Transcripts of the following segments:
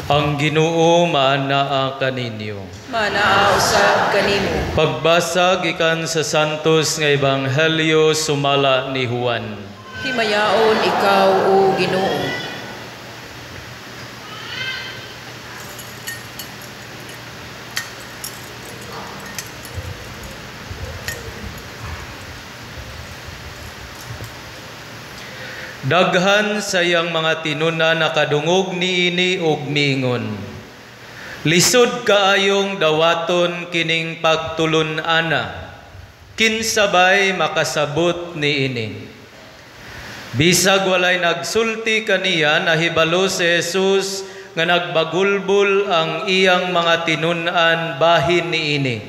Ang Ginoo maanaa kaninyo. Manaa usab kanimo. Pagbasa gikan sa Santos nga Ebanghelyo sumala ni Juan. Himayaon ikaw, o Ginoo. Daghan sa iyang mga tinun-an nakadungog niini og miingon, "Lisod kaayong dawaton kining pagtulun-ana, kinsa bay makasabot niini?" Bisag walay nagsulti kaniya, nahibalo si Jesus nga nagbagulbol ang iyang mga tinun-an bahin niini.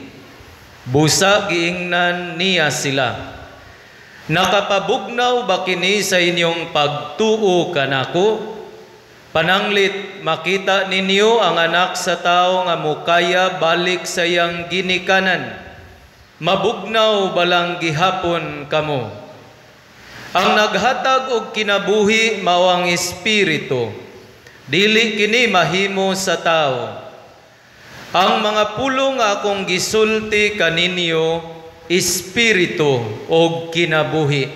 Busa giingnan niya sila, "Nakapabugnaw ba kini sa inyong pagtuo kanako? Pananglit makita ninyo ang Anak sa Tao nga mukaya balik sa iyang ginikanan. Mabugnaw balang gihapon kamo? Ang naghatag og kinabuhi mao ang Espiritu. Dili kini mahimo sa tao. Ang mga pulong nga akong gisulti kaninyo, espiritu og kinabuhi.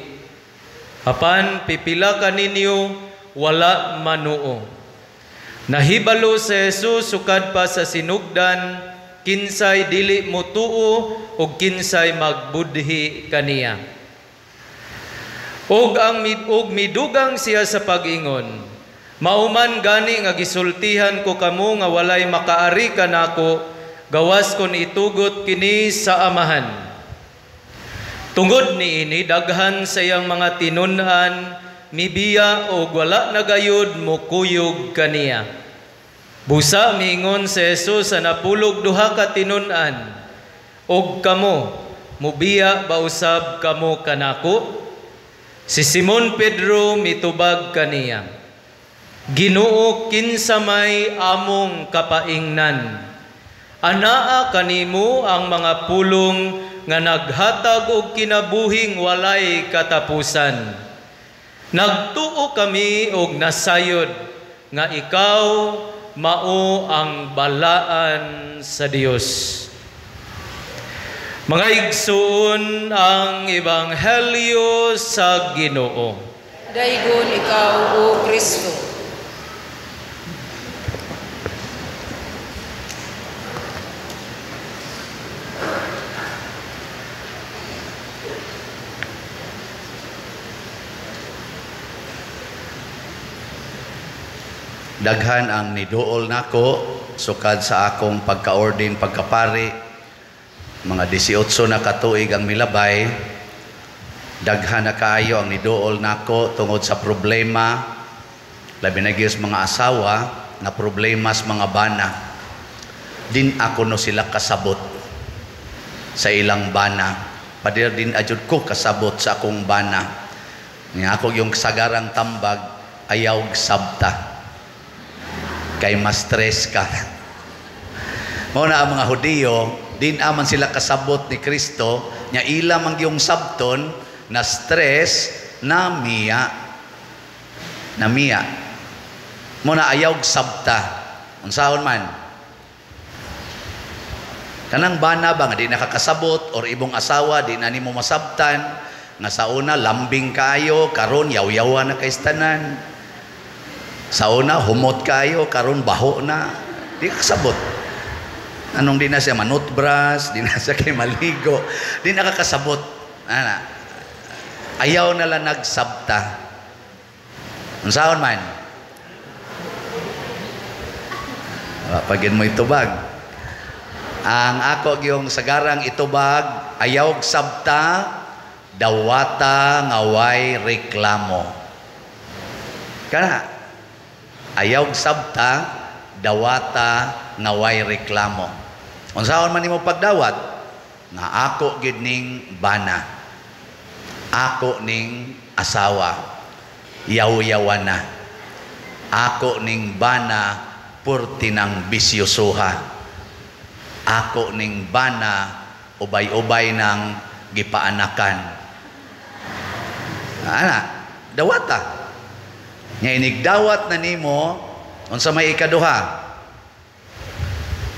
Apan pipila kaninyo wala manuo." Nahibalo si Jesus sukad pa sa sinugdan kinsay dili motuo og kinsay magbudhi kaniya. Og ang og midugang siya sa pag-ingon, "Mauman gani nga gisultihan ko kamo nga walay makaari kanako gawas kon itugot kini sa Amahan." Tungod niini daghan sa iyang mga tinun-an mibiya og wala na gayud mokuyog kaniya. Busa miingon si Jesus sa 12 ka tinun-an, "Og kamo, mubiya ba usab kamo kanako?" Si Simon Pedro mitubag kaniya, "Ginoo, kinsa may among kapaingnan? Anaa kanimo ang mga pulong nga naghatag og kinabuhing walay katapusan. Nagtuo kami og nasayod nga ikaw mao ang balaan sa Dios." Mga igsoon, ang Ebanghelyo sa Ginoo. Daygon ikaw, o Kristo. Daghan ang niduol nako sukad sa akong pagka-ordin, pagkapari. Mga 18 na katuig ang milabay. Daghan na kaayo ang niduol nako tungod sa problema, labi na gyud sa mga asawa na problema sa mga bana. Din ako no sila kasabot sa ilang bana. Padir din ajud ko kasabot sa akong bana. Nga ako yung sagarang tambag, ayaw sabta. Kay ma-stress ka. Mao na ang mga Hudiyo, din aman sila kasabot ni Kristo, nya ila man gyung sabton na stress na miya. Na miya. Mao na ayaw sabta. Unsaon man? Kanang bana ba nga di nakakasabot or ibong asawa di na nimo masabtan, nga sa una lambing kayo, karon yaw-yawa na kay tanan. Sa una humot kayo, karon baho na. Di kakasabot. Anong di na siya manutbras, di na siya kay maligo, di nakakasabot. Ana. Ayaw na lang nagsabta. Unsaon man? Pagin mo itubag. Ang ako yung sagarang itubag, ayaw sabta, dawata ngaway reklamo. Kana, ayaw sabta, dawata ngaway reklamo. Unsaon man nimo pagdawat? Nga ako gyud ning bana. Ako ning asawa. Yaw-yawa na. Ako ning bana purti ng bisyosuha. Ako ning bana ubay-ubay ng gipaanakan. Ana, dawata. Nya inigdawat na nimo unsa may ikaduha?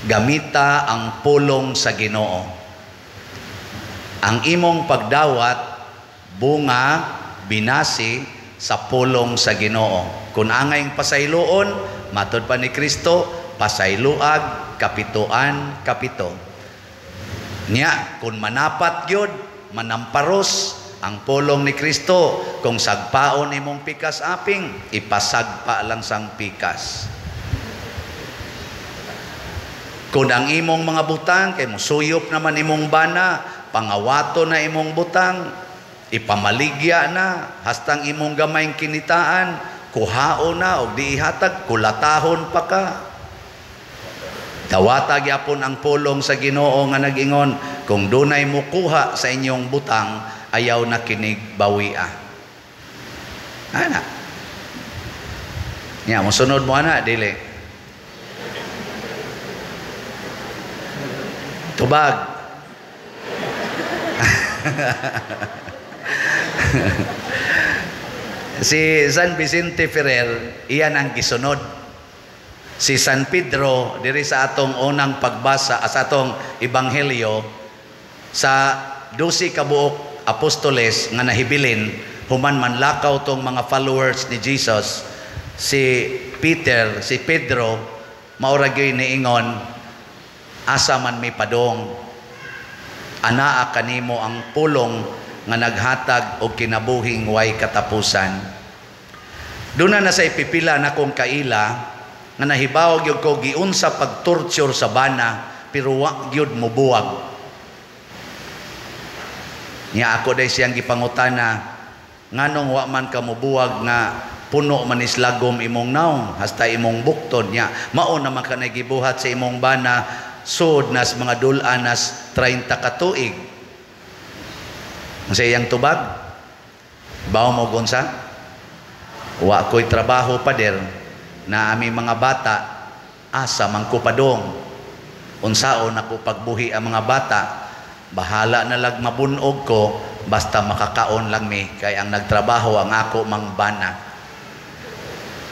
Gamita ang pulong sa Ginoo. Ang imong pagdawat bunga binasi sa pulong sa Ginoo. Kung angayng pasayloon, matod pa ni Kristo, pasayloag kapitoan kapito. Nya kung manapat gyud, manamparos ang pulong ni Kristo, kung sagpaon imong pikas aping, ipasagpa lang sang pikas. Kung ang imong mga butang kay musuyop naman imong bana, pangawato na imong butang, ipamaligya na hastang imong gamayng kinitaan, kuhao na og di ihatag, kulatahon pa ka. Dawata gyapon ang pulong sa Ginoo nga nag-ingon, kung dunay mukuha sa inyong butang, ayaw na kinig bawia. Ana. Nya mosunod mo ana dili. Tubag. Si San Vicente Ferrer, iyan ang gisunod. Si San Pedro, diri sa atong unang pagbasa, sa atong ebanghelyo, sa 12 ka buok apostoles nga nahibilin, human manlakaw tong mga followers ni Jesus, si Peter, si Pedro, maura gyud niingon, asa man mi padong, anaa kanimo ang pulong nga naghatag og kinabuhing way katapusan. Duna na sa ipipila na kong kaila nga nahibaw gyud ko giunsa pag-torture sa bana, pero wa gyud mobuwag. Nya ako day siyang gipangutana, nganong wa man ka mobuwag nga puno man islagom imong naong hasta imong bukton? Nya mao naman ka nagibuhat sa imong bana sud nas mga dul-an nas 30 ka tuig. Sa iyang tubag, bawo mo gunsa? Wa ko'y trabaho, pader, na aming mga bata, asa man ko padong. Unsaon ako pagbuhi ang mga bata, bahala na lag mabunog ko, basta makakaon lang mi, kay ang nagtrabaho ang ako mang bana.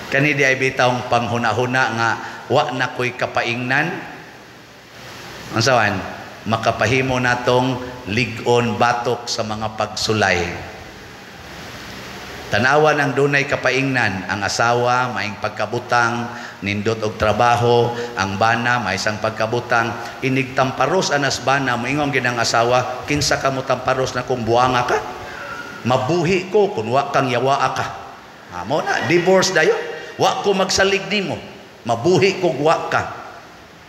Kani di ay bitawng panghuna-huna nga wa na ko'y kapaingnan. Unsawan? Makapahimo natong lig-on batok sa mga pagsulay. Tanawa ng dunay kapaingnan, ang asawa maing pagkabutang, nindot og trabaho, ang bana may isang pagkabutang, inigtamparos anas bana, moingon gid ang asawa, kinsa ka mo tamparos na kung buanga ka? Mabuhi ko kun wa kang yawaa ka. Amo na, divorce dayon. Wa ko magsalig nimo. Mabuhi ko wa ka.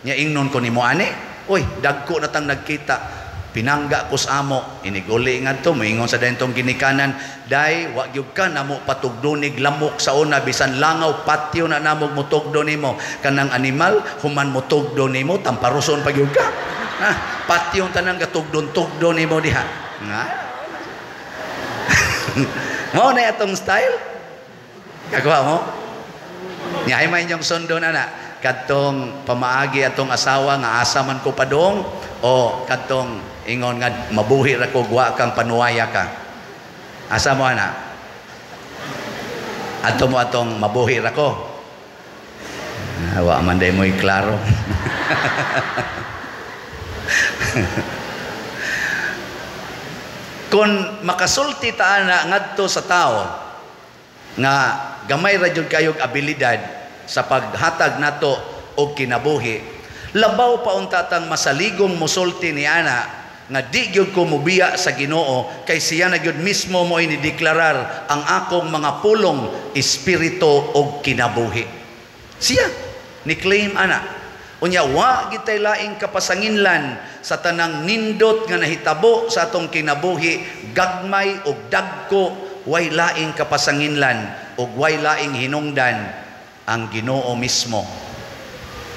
Nya ingnon ko nimo ani, uy, dagko na tang nagkita. Pinangga ko sa amo, iniguli ngadto, moingon sa dentong ginikanan, day wa gyud ka namo patugdonig lamok sa una, bisan langaw patyo na namo mutugdo nimo, kanang animal human mutugdo nimo, tamparoson pa gyud ka. Ha, patyo tanang gatugdon-tugdo nimo diha. Nga. Mao na atong style. Kakuha mo? Nya ay may inyong sundon ana, kadtong pamaagi atong asawa nga asa man ko padong, o kadtong ingon nga mabuhi ra ko wa kang panuwaya ka. Asa mo ana? Adto mo atong mabuhi ra ko. Wa man day mo'y klaro. Kung makasulti ta ana ngadto sa tao nga gamay ra jud kayog abilidad sa paghatag nato og kinabuhi, labaw pa unta tang masaligong mosulti ni ana nga di gyud ko mobiya sa Ginoo, kay siya na gyud mismo mo inideklarar ang akong mga pulong espiritu og kinabuhi. Siya ni claim ana. Unya wa gitay laing kapasanginlan sa tanang nindot nga nahitabo sa atong kinabuhi, gagmay og dagko, way laing kapasanginlan og way laing hinungdan ang Ginoo mismo.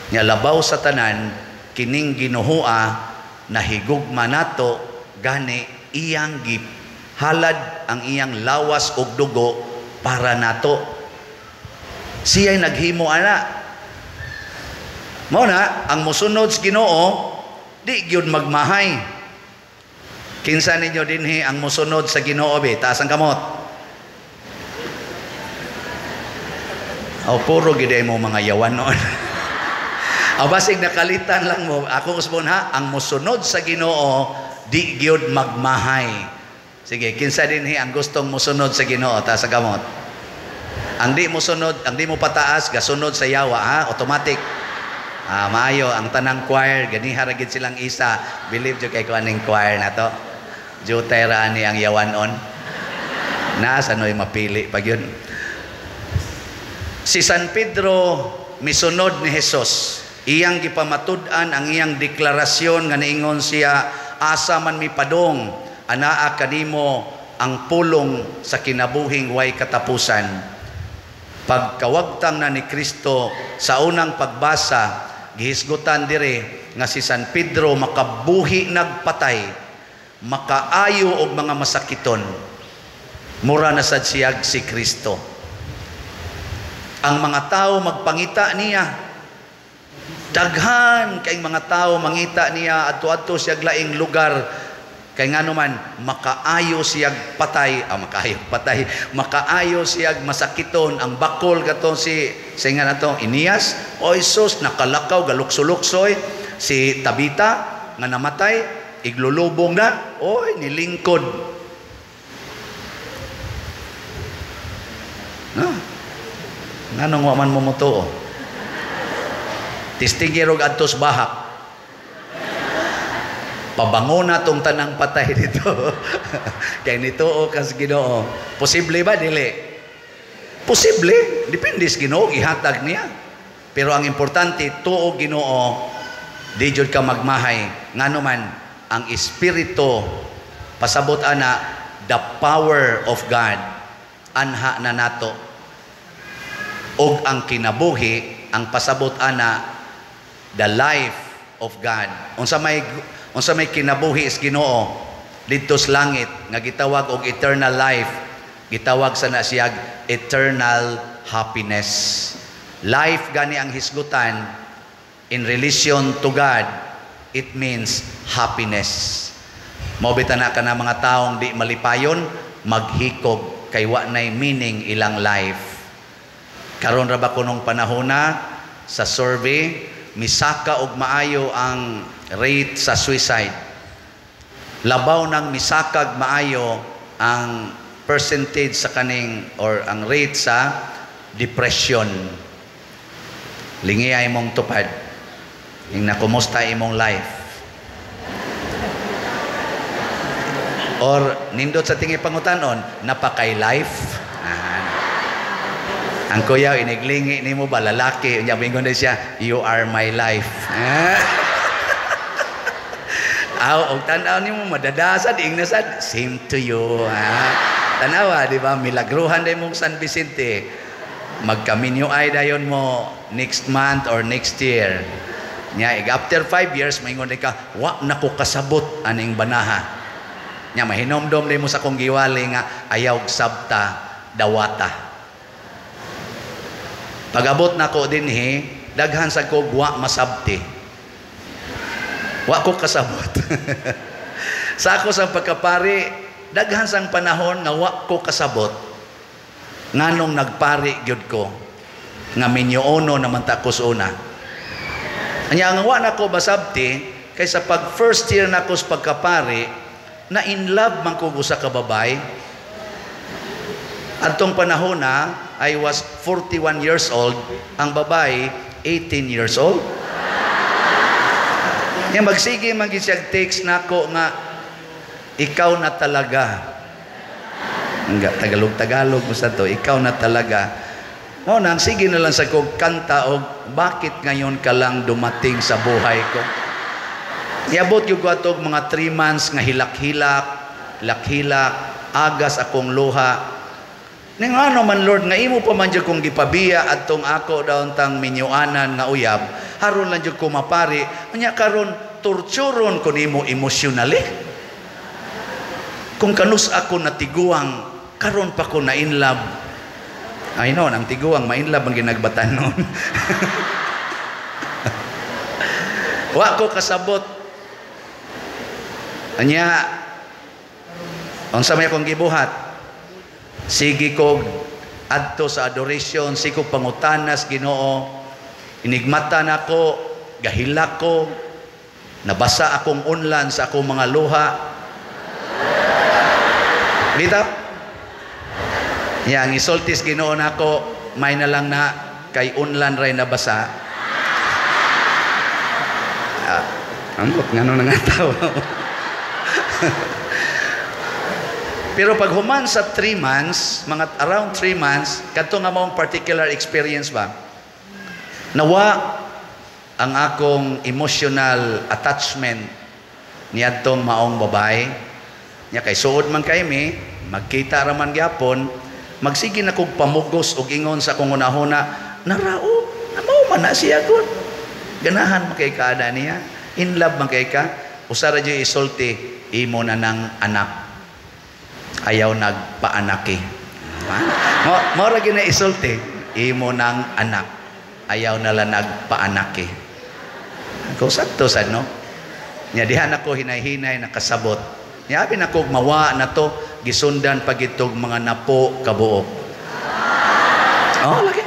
Nya labaw sa tanan kining Ginooa nahigugma nato, gani iyang gihalad ang iyang lawas og dugo para nato. Siya'y naghimo ana. Mao na ang mosunod sa Ginoo di gyud magmahay. Kinsa ninyo dinhi ang mosunod sa Ginoo be? Taas ang kamot. O puro gid mo mga yawan noon. Ang basig nakalitan lang mo, ako usbon ha, ang mosunod sa Ginoo di gyud magmahay. Sige, kinsa dinhi ang gustong mosunod sa Ginoo? Taas sa kamot. Ang di mo sunod, ang di mo pataas, gasunod sa yawa ha, automatic. Ah, maayo ang tanang choir, ganiha ra gid silang isa. Believe jud kay ko aning choir na to. Jutay ra ani ang yawanon. Nasa noy mapili pag yun. Si San Pedro misunod ni Jesus. Iyang gipamatud-an ang iyang deklarasyon nga niingon siya, asa man mi padong, anaa kanimo ang pulong sa kinabuhing way katapusan. Pagkawagtang na ni Kristo sa unang pagbasa, gihisgutan dire nga si San Pedro makabuhi nagpatay, makaayo og mga masakiton. Mura na sad siyag si Kristo. Ang mga tao magpangita niya. Daghan kay mga tao mangita niya adto-adto siyag laing lugar. Kay ngano man makaayo siyag patay, makaayo patay, makaayo siyag masakiton. Ang bakol katong si nga nato Inias, oy sus nakalakaw galukso-luksoy si Tabita nga namatay, iglulubong na, oy nilingkod. No? Nganong wa man mo motuo? Tistingi rog adtos bahak. Pabango na tong tanang patay dito. Kay nituo kas Ginoo. Posible ba dili? Posible, depende sa Ginoo ihatag niya. Pero ang importante tuo Ginoo, di jud ka magmahay. Ngano man ang espiritu pasabot ana the power of God anha na nato. Og ang kinabuhi ang pasabot ana the life of God. Unsa may kinabuhi is Ginoo didto sa langit nga gitawag og eternal life, gitawag sa na siyag eternal happiness. Life gani ang hisgutan in relation to God, it means happiness. Mao bitaw na kana mga taong di malipayon, maghikog kay wa nay meaning ilang life. Karon ra ba kunong panahona sa survey, misaka og maayo ang rate sa suicide. Labaw nang misakag maayo ang percentage sa kaning or ang rate sa depression. Lingi ay imong tupad. Ing nakumusta imong life. Or nindot sa tingi pangutanon, napakay life. Ang kuya iniglingi nimo ba lalaki, unya bingon na siya, you are my life. Aw, og tan-aw nimo madadasad ingna sad, same to you. Tanawa, di ba? Milagruhan day mong San Vicente. Magkaminyo ay dayon mo next month or next year. Nya after 5 years maingon day ka, wa na ko kasabot aning banaha. Nya mahinomdom day mo sa kong giwali nga ayaw sabta dawata. Pag-abot nako dinhi, daghan sa ko wa masabti. Wa ko kasabot. Sa ako sa pagkapari, daghan sang panahon nga wa ko kasabot. Nganong nagpari gyud ko nga minyoono naman ta ko sa una. Anya ang wa nako masabti kay sa pag first year nako sa pagkapari, na in love man ko usa ka babae. Adtong panahon na I was 41 years old, ang babae 18 years old. Nya magsige man gid siya text nako nga ikaw na talaga. Nga Tagalog-Tagalog mo sa to, ikaw na talaga. Mao nang sige na lang sa kog kanta og bakit ngayon ka lang dumating sa buhay ko. Iabot gyud ko atog mga 3 months nga hilak-hilak, hilak-hilak, agas akong luha. Ning ano man Lord nga imo pa man jud kong gipabiya adtong ako daon tang minyuanan nga uyab, haron lang jud ko mapari, unya karon torturon ko nimo emotionally. Kung kanus ako natiguang, karon pa ko na in love. Ay noon, ang tiguang ma in love ang ginagbatan noon. Wa ko kasabot. Anya unsa may akong gibuhat? Sige ko adto sa adoration, sige ko pangutanas Ginoo. Inigmata nako gahilak ko, nabasa akong unlan sa akong mga luha. Bitaw? Ya, ang isultis Ginoo nako, may na lang na kay unlan ray nabasa. Ambot ngano na nga tawa. Pero pag human sa 3 months, mga around 3 months, kadto nga maong particular experience ba? Nawa ang akong emotional attachment niadtong maong babae. Nya kay suod man kay mi, magkita ra man gyapon, magsige na kog pamugos og ingon sa akong hunahuna, narao, mao man na siya gud. Ganahan man kay ka ana niya, in love man kay ka, usa ra jud isulti, imo na nang anak. Ayaw nagpaanaki. Mao ra gyud na isulti, imo nang anak. Ayaw na lang nagpaanaki. Ako sakto sad no. Nya diha nako hinay-hinay nakasabot. Nya abi nako mawa na to gisundan pagitog mga napo kabuok. Oh lagi.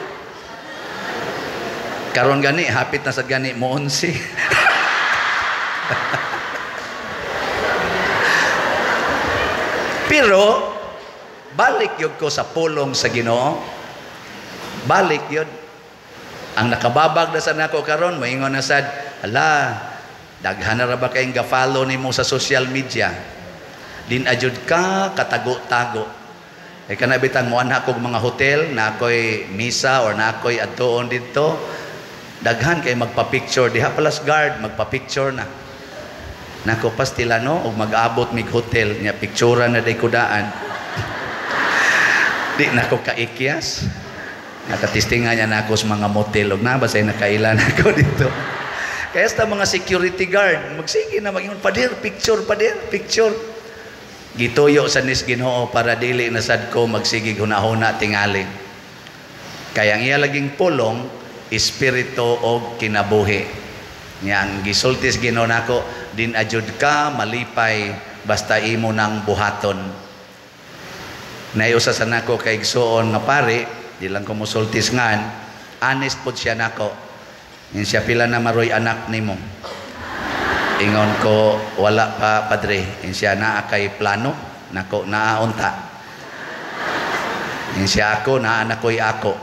Karon gani hapit na sad gani mo-onsi. Pero balik yun ko sa pulong sa Ginoo. Balik yun. Ang nakababag na sa nako karon, moingon na sad, ala, daghan na ra ba kayong ga-follow nimo sa social media? Din adyod ka katago-tago. E kana bitang moanha kog mga hotel na ako'y misa or na ako'y adtuon didto, daghan kay magpa-picture diha pala sa guard, magpa-picture na. Nako pastila no og mag-abot mig hotel nya pictura na day kudaan. Di nako kaikyas. Nakatistingan niya nako sa mga motel og na basay nakailan ako dito. Kaya sa mga security guard magsige na mag-ingon, pader picture, pader picture. Gituyo sa nis Ginoo para dili na sad ko magsigig hunahuna tingali. Kaya ang iya laging pulong espiritu og kinabuhi. Nya ang gisultis Ginoo nako, din adyod ka malipay basta imo nang buhaton. Naiusa sa nako kay igsuon nga pare, di lang ko mosultis ngan, honest pod siya nako. Nya siya pila na maroy anak nimo. Ingon ko wala pa padre. Nya siya naa kay plano nako naa unta. Nya siya ako naa na koy ako.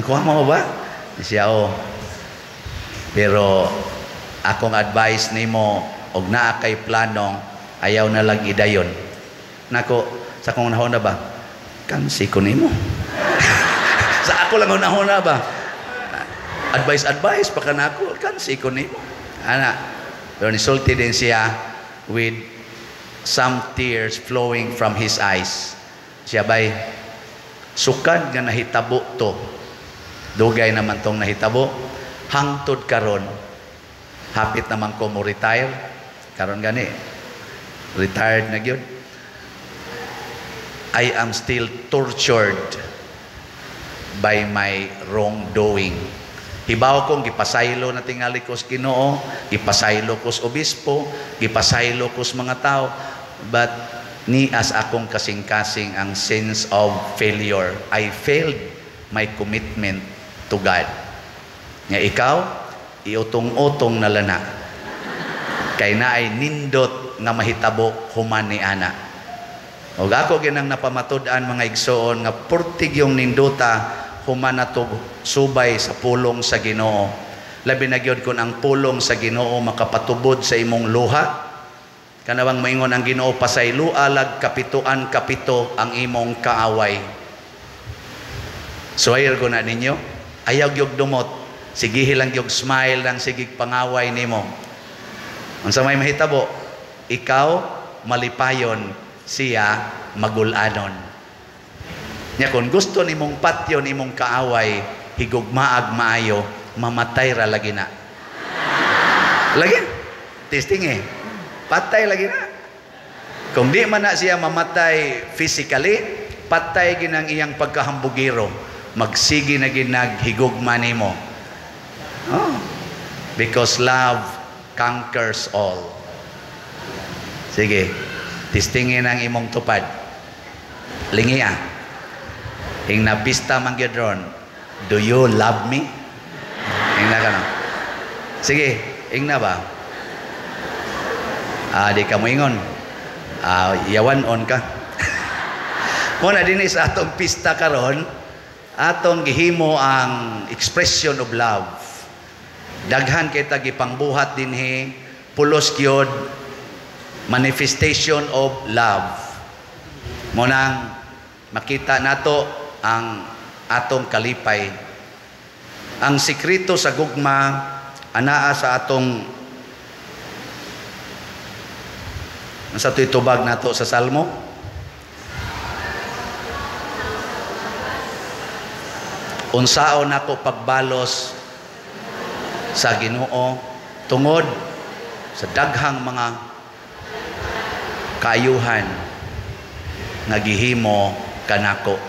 Nakuha mo ba? Nya siya oh. Pero akong advice nimo og naa kay plano ayaw na lang idayon. Nako sa akong hunahuna ba? Kansi ko nimo. Sa ako lang hunahuna ba? Advice advice pa ka nako, kansi ko nimo. Ana, pero nisulti din siya with some tears flowing from his eyes. Siya bay sukad nga nahitabo to. Dugay naman tong nahitabo. Hangtod karon hapit naman ko mo retire karon gani retired na gyud. I am still tortured by my wrongdoing. Hibaw kong gipasaylo na tingali ko sa Ginoo, gipasaylo ko sa obispo, gipasaylo ko sa mga tao, but nias akong kasing-kasing ang sense of failure. I failed my commitment to God. Nga ikaw, iutong-utong na lana. Kay naay nindot nga mahitabo human ni ana. Og ako ginang napamatud-an mga igsoon nga purtig yung nindota human natog subay sa pulong sa Ginoo. Labi na gyud kun ang pulong sa Ginoo makapatubod sa imong luha. Kanawang moingon ang Ginoo pasayloa lag kapituan kapito ang imong kaaway. Suwayr ko na ninyo, ayaw gyud dumot. Sigihi lang gyud smile lang sigig pangaway nimo. Unsa may mahitabo? Ikaw malipayon, siya magulanon. Nya kung gusto nimong patyon imong kaaway, higugmaag maayo, mamatay ra lagi na. Lagi? Testing eh. Patay lagi na. Kung di man na siya mamatay physically, patay ginang iyang pagkahambugiro. Magsige na ginag higugma nimo. Oh, because love conquers all. Sige, testingin ang imong tupad. Lingia. Ing nabista man gyud ron, do you love me? Ing na kano. Sige, ingna ba? Ah, di ka moingon. Ah, yawan on ka. Muna dinhi sa atong pista karon, atong gihimo ang expression of love. Daghan kay ta gipangbuhat dinhi, pulos gyud manifestation of love. Mo nang makita nato ang atong kalipay. Ang sikreto sa gugma anaa sa atong sa ato'y tubag nato sa Salmo. Unsaon nako pagbalos sa Ginoo tungod sa daghang mga kaayuhan nga gihimo kanako.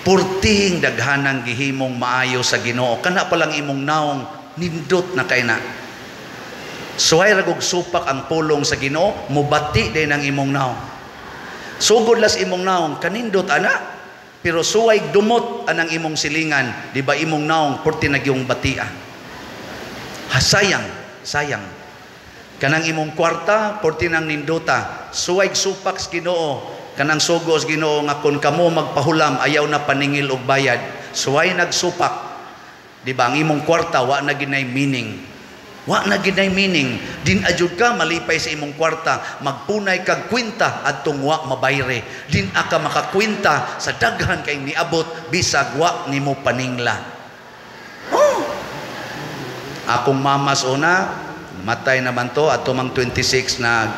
Purtihing daghanang gihimong maayo sa Ginoo, kana pa lang imong naong nindot na kay na. Suway ra gug supak ang pulong sa Ginoo, mubati din ang imong naong. Sugod las imong naong kanindot ana, pero suway dumot anang imong silingan, di ba imong naong purti nagyong batia. Ha, sayang, sayang. Kanang imong kwarta purti nang nindota, suway supak sa Ginoo, kanang sugo sa Ginoo nga kun kamo magpahulam ayaw na paningil og bayad, suway nagsupak. Di ba ang imong kwarta wa na ginay meaning. Wa na ginay meaning. Din ajud ka malipay sa imong kwarta, magpunay kag kwenta adtong wa mabayre. Din aka makakwenta sa daghan kay niabot bisag wa nimo paningla. Oh. Akong mamas una matay naman to ato mang 26 na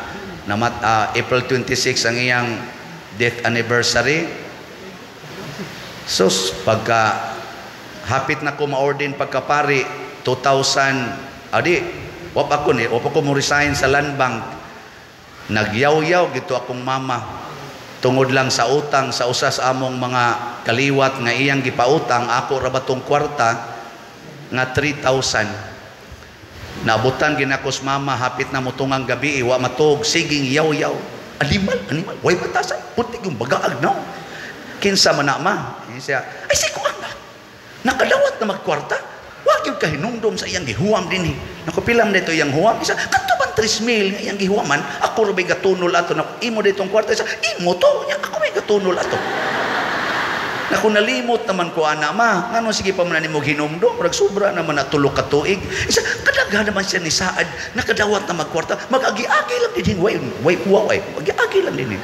April 26 ang iyang death anniversary. Sus, pagka hapit na ko ma-ordain pagkapari 2000, adi, wap ako ni, wap ako mo resign sa land bank. Nagyaw-yaw gito akong mama tungod lang sa utang sa usas among mga kaliwat nga iyang gipautang, ako ra batong kwarta nga 3,000. Naabutan ginakos mama hapit na mutungang gabi, wa matug, siging yaw-yaw. Animal, animal, way batasan, puti yung bagaag no. Kinsa man na ma? Siya, ay si kuan ba? Nakadawat na magkwarta? Wa gyud kahinumdom sa iyang gihuam dinhi. Naku, pilam nito iyang huam. Isa, kadto man 3,000 nga iyang gihuaman, ako ra bay gatunol ato. Naku, imo ditong kwarta. Isa, imo to. Nya, ako may gatunol ato. Naku, nalimot naman ko ana ma. Ngano sige pa man nimo hinumdom, murag sobra naman na tulo ka tuig. Isa, kadaghan naman siya ni saad, nakadawat na magkwarta, mag-agi-agi lang dinhi. Way, way, way, agi-agi lang dinhi.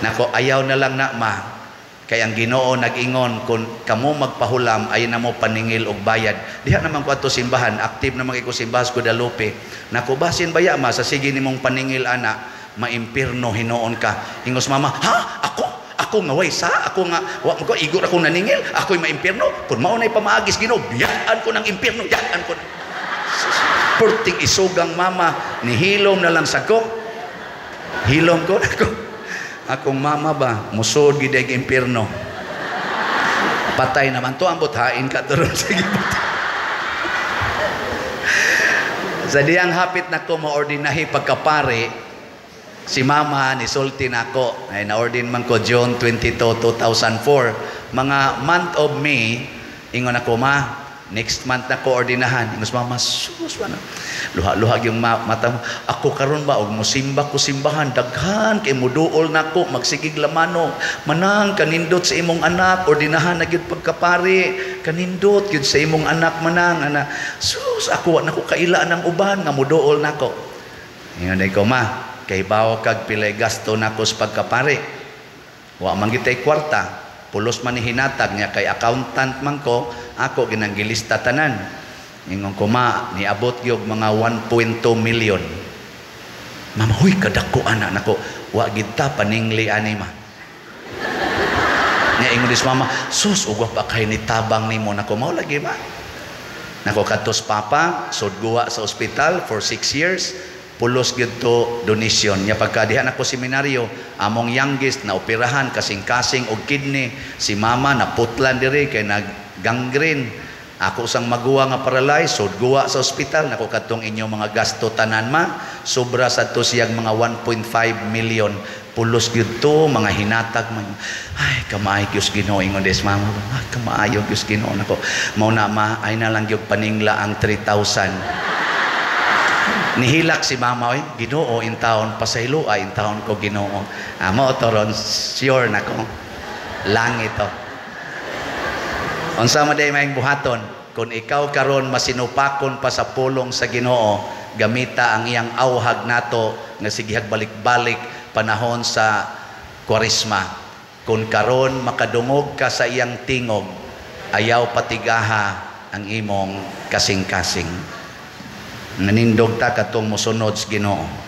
Nako, ayaw na lang na ma. Kay ang Ginoo nag-ingon kun kamo magpahulam ay na mo paningil og bayad. Diha naman ko ato simbahan, active naman kay ko simbahan sa Guadalupe. Nako, basin baya ma sa sige nimong paningil ana, maimpirno hinuon ka. Ingos mama, ha? Ako? Ako nga way sa? Ako nga wa ko igor akong naningil, ako'y maimpirno. Kun mao nay pamaagis Ginoo, biyaan ko ng impirno, biyaan ko. Perting isugang mama, nihilom na lang sa ko. Hilom ko nako. Akong mama ba, musod gid ay impirno. Patay naman to, ambot hain ka turon sige. Sa diyang hapit na ko maordinahi pagkapare, si mama ni sulti nako. Ay naordin man ko June 22, 2004. Mga month of May, ingon ako ma, next month na ko ordinahan. Ingos mama, sus ba na? Luha-luha yung mata mo. Ako karon ba og mosimba ko simbahan, daghan kay muduol nako, magsigig lamano. Manang kanindot sa imong anak, ordinahan na gyud pagkapare. Kanindot gyud sa imong anak manang ana. Sus, ako wa nako kaila ng uban nga muduol nako. Ingon ko ma, kay bawo kag pilay gasto nako sa pagkapare. Wa man gitay kwarta. Pulos man ni hinatag niya kay accountant man ko, ako ginanggilista tanan. Ingon ko ma, niabot gyud mga 1.2 million. Mama, huy kadako ana nako, wa gid ta paningli ani ma. Nya ingon dis mama, sus ugwa pa kay ni tabang nimo nako, mao lagi ma. Nako kadtos papa, sudguwa sa ospital for 6 years. Pulos gyud to donation. Nya pagka diha nako seminaryo, among youngest na operahan kasing-kasing og kidney, si mama naputlan diri kay nag gangrene. Ako sang maguwa nga paralyzed, sud guwa sa ospital nako kadtong inyong mga gasto tanan ma, sobra sa to siyang mga 1.5 million. Pulos gyud to mga hinatag man. Ay, kamaayo gyud Ginoo, ingon des mama. Ay, kamaayo gyud Ginoo nako. Mao na ma, ay na lang gyud paningla ang 3,000. Nihilak si mama, oy, Ginoo in taon pasaylo ay in taon ko Ginoo. Amo to ron sure nako. Langit to. Unsa man day maayong buhaton kung ikaw karon masinupakon pa sa pulong sa Ginoo, gamita ang iyang awhag nato nga sigihag balik-balik panahon sa Kwaresma. Kung karon makadungog ka sa iyang tingog, ayaw patigaha ang imong kasing-kasing. Nanindog ta katong mosunod sa Ginoo.